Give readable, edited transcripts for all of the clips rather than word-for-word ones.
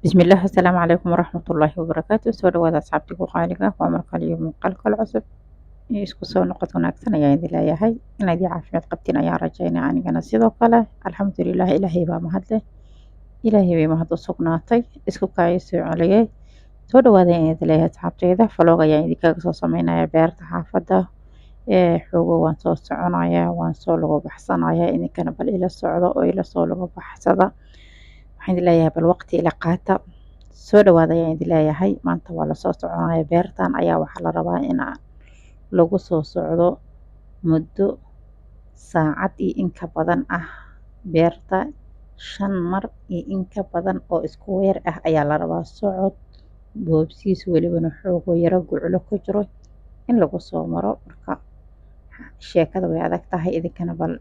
Bismillaah, assalaamu calaykum waraxmatullaahi wabarakaatu. Soo dhawaada asxaabtii ku qaaliga, waa markale iyo muuqaal kale cusub iyo isku soo noqod wanaagsan ayaan idin leeyahay. Inaad ii caafimaad qabtiin ayaan rajaynaya, anigana sidoo kale alxamdulilah. Ilaahay baa mahadleh, Ilaahay bay mahad u sugnaatay isku kaaya soo celiyay. Soo dhawaada ayaan idin leeyahay asxaabteyda. Vlog ayaan idinkaga soo sameynaya beerta xaafadda ee xoogo. Waan soo soconaya, waan soo lagu baxsanaya, idinkana bal ila socdo oo ila soo lagu baxsada. Waxaan idin leeyahay bal waqti ila qaata. Soo dhawaada ayaan idin leeyahay. Maanta waa lasoo soconaya. Beertan ayaa waxaa la rabaa in lagu soo socdo muddo saacad iyo in ka badan ah. Beerta 5 mar iyo in ka badan oo isku weer ah ayaa la rabaa, socod boobsiis welibana xoogo yaro guclo ku jiro in lagu soo maro. Marka sheekada way adag tahay. Idinkana bal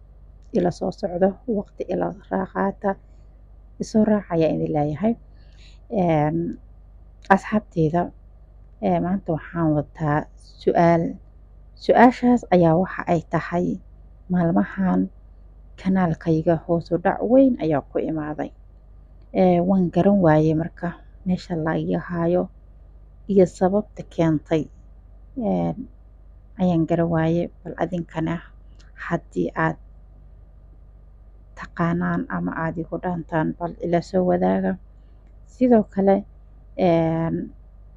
ila soo socdo, waqti ila raaqaata, isoo raac ayaa idin leeyahay asxaabteyda. Maanta waxaan wataa su-aal. Su-aashaas ayaa waxa ay tahay: maalmahan kanaalkayga hoos u dhac weyn ayaa ku imaaday. Waan garan waayey marka meesha laga haayo iyo sababta keentay ayaan garan waayey. Bal adinkana haddii aad taqaanaan ama aada igu dhaantaan, bal ila soo wadaaga. Sidoo kale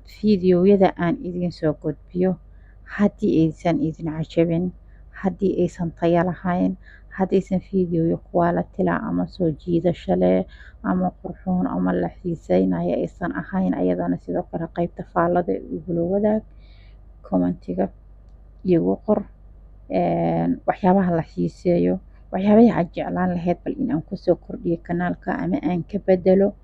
fiidiyowyada aan idiin soo gudbiyo haddii aysan idin cajabin, haddii aysan tayo lahayn, haddaysan fiidiyoyo quality lah ama soo jiidasho leh ama qurxoon ama la xiiseynayo aysan ahayn, ayadana sidoo kale qeybta faallada igula wadaag, commentiga igu qor waxyaabaha la xiiseeyo, waxyaabaha aad jeclaan lahayd bal in aan kusoo kordhiyo kanaalka ama aan ka bedelo.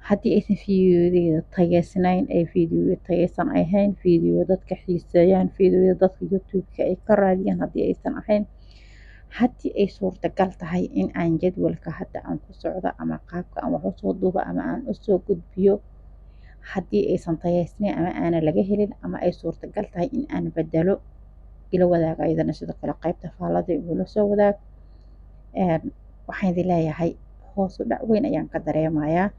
Haddii aysan fiidiyoyadeyda tayeysnayn, ay fiidiyoyo tayeysan ahayn, fiidiyo dadka xiiseeyaan, fiidiyo dadka YouTube-ka ay ka raadiyaan haddii aysan ahayn, haddii ay suurtagal tahay in aan jadwalka hadda aan ku socdo ama qaabka aan wax usoo duubo ama aan usoo gudbiyo haddii aysan tayeysnayn ama aanan laga helin ama ay suurtagal tahay in aan bedelo, ila wadaag. Ayadana sidoo kale qaybta faallada igula soo wadaag. Waxaan idin leeyahay hoos u dhac weyn ayaan ka dareemayaa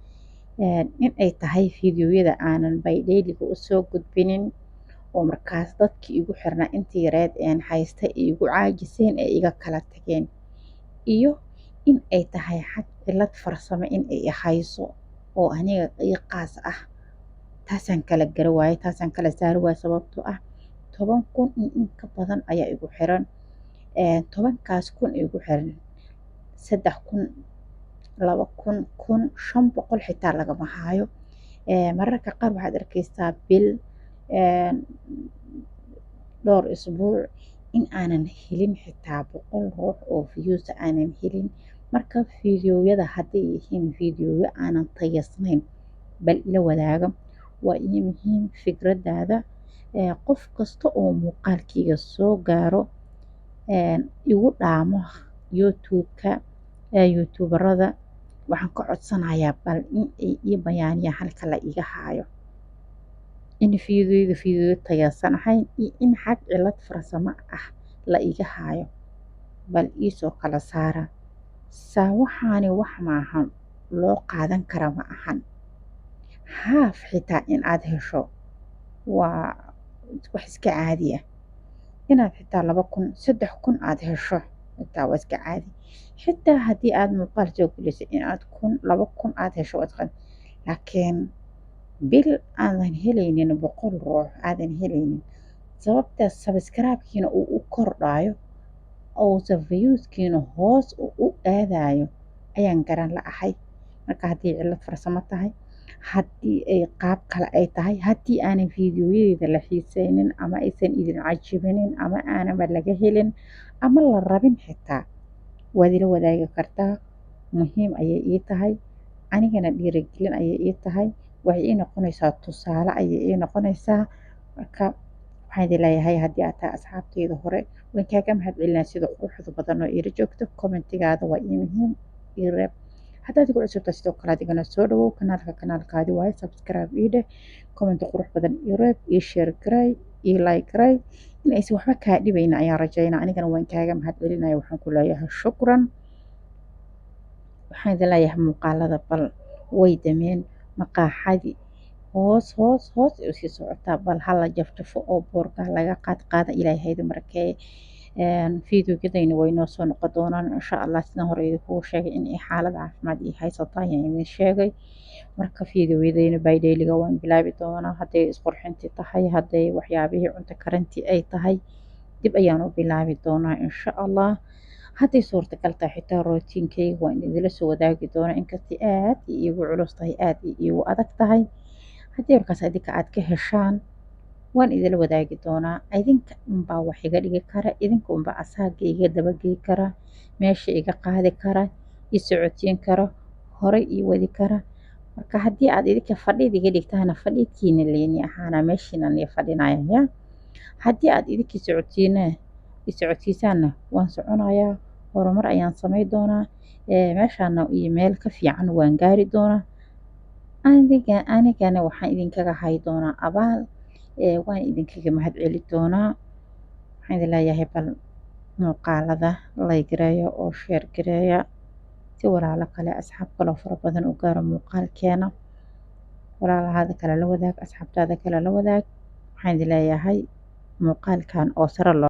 in ay tahay fiidiyoyada aanan by dailyga usoo gudbinin oo markaas dadkii igu xirnaa intii yareed een haysta igu caajiseen ee iga kala tageen, iyo in ay tahay xag cilad farsamo in ay hayso oo aniga ii qaas ah. Taasaan kala gara waayey, taasaan kala saari waayey, sababtoo ah 10,000 in in ka badan ayaa igu xiran. 10-kaas kun igu xiran, 3,000, 2,000, 1,000, 500 xitaa lagama haayo. Mararka qaar waxaad arkeysaa bil, dhowr isbuuc in aanan helin xitaa 100 ruux oo views aanan helin. Marka fiidiyoyada hadday yihiin fiidiyoyo aanan tayeysnayn, bal ila wadaaga, waa ii muhiim fikradaada. Qof kasta oo muuqaalkayga soo gaaro igu dhaamo YouTube-ka, youtuberada, waxaan ka codsanayaa bal in ay ii bayaaniyaan halka la iga haayo, in fiidiyoyada fiidiyoyo tayeysan ahayn iyo in xag cilad farsamo ah la iga haayo. Bal iisoo kala saara. Saa waxaani wax maahan loo qaadan kara, ma ahan haaf xitaa in aad hesho waa wax iska caadi ah. Inaad xitaa 2,000, 3,000 aad hesho xitaa waa iska caadi. Xitaa haddii aad muuqaal soo gelisay in aad 1,000, 2,000 aad hesho waa iska, laakiin bil aadan helaynin 100 ruux aadan helaynin, sababta subscribe-kiina uu u kordhayo uusan viewskiina hoos u aadayo ayaan garan la-ahay. Marka haddii cilad farsamo tahay, haddii ay qaab kale ay tahay, haddii aanan fiidiyoyadeyda la xiiseynin ama aysan idin cajibinin ama aananba laga helin ama la rabin xitaa, waad ila wadaagi kartaa. Muhiim ayay ii tahay, anigana dhiirigelin ayay ii tahay, waxay ii noqonaysaa tusaale ayay ii noqonaysaa. Marka waxaan idin leeyahay, haddii aad tahay asxaabteyda hore, waan kaaga mahad celinaa sida quruxda badan oo iila joogto. Commentigaada waa ii muhiim, ii reeb. Haddaad igu cusubtahay sidoo kale adigana soo dhawow kanaalka, kanaalkaadi waaye. Subscribe ii dheh, comment qurux badan ii reeb, ii share garay, ii like garay. In aysan waxba kaa dhibayna ayaan rajaynaa, anigana waan kaaga mahad celinaya. Waxaan ku leeyahay shukran. Waxaan idin leeyahay muuqaalada bal way dameen. Maqaaxadii hoos hoos hoos ay usii socotaa. Bal hala jafjafo oo boorka laga qaad qaada. Ilaahay haydi markee. Fiidiyowyadayna way noo soo noqon doonaan, insha Allah. Sidaan hore idinkugu sheegay in ay xaalad caafimaad ii haysato ayaan idin sheegay. Marka fiidiyowyadayna by dailyga waan bilaabi doonaa, hadday isqurxintii tahay, hadday waxyaabihii cunto karintii ay tahay, dib ayaan u bilaabi doonaa, insha Allah. Hadday suurtagal tahay, xitaa routinekayga waan idinla soo wadaagi doonaa, inkastay aad iigu culus tahay, aad iigu adag tahay. Haddii markaas idinka aad ka heshaan, waan idinla wadaagi doonaa. Idinka unbaa wax iga dhigi kara, idinka unbaa asaaga iga dabagey kara, meesha iga qaadi kara, i socodsiin kara, horay ii wadi kara. Marka haddii aad idinka fadhiid iga dhigtaana, fadhiidkiina leeni ahaana, meeshiina nii fadhinaya. Ya haddii aad idinka socodsiina i socodsiisaanna, waan soconayaa, horumar ayaan samay doonaa, meeshaana iyo meel ka fiican waan gaari doonaa. Anigana waxaan idinkaga hay doonaa abaal, waan idinkaga mahad celi doonaa. Waxaan idin leeyahay, bal muuqaalada like gareeya oo share gareeya, si walaalo kale, asxaab kaloo fara badan u gaaro muuqaalkeena. Walaalahaada kale la wadaag, asxaabtaada kale la wadaag. Waxaan idin leeyahay muuqaalkan oo sare loo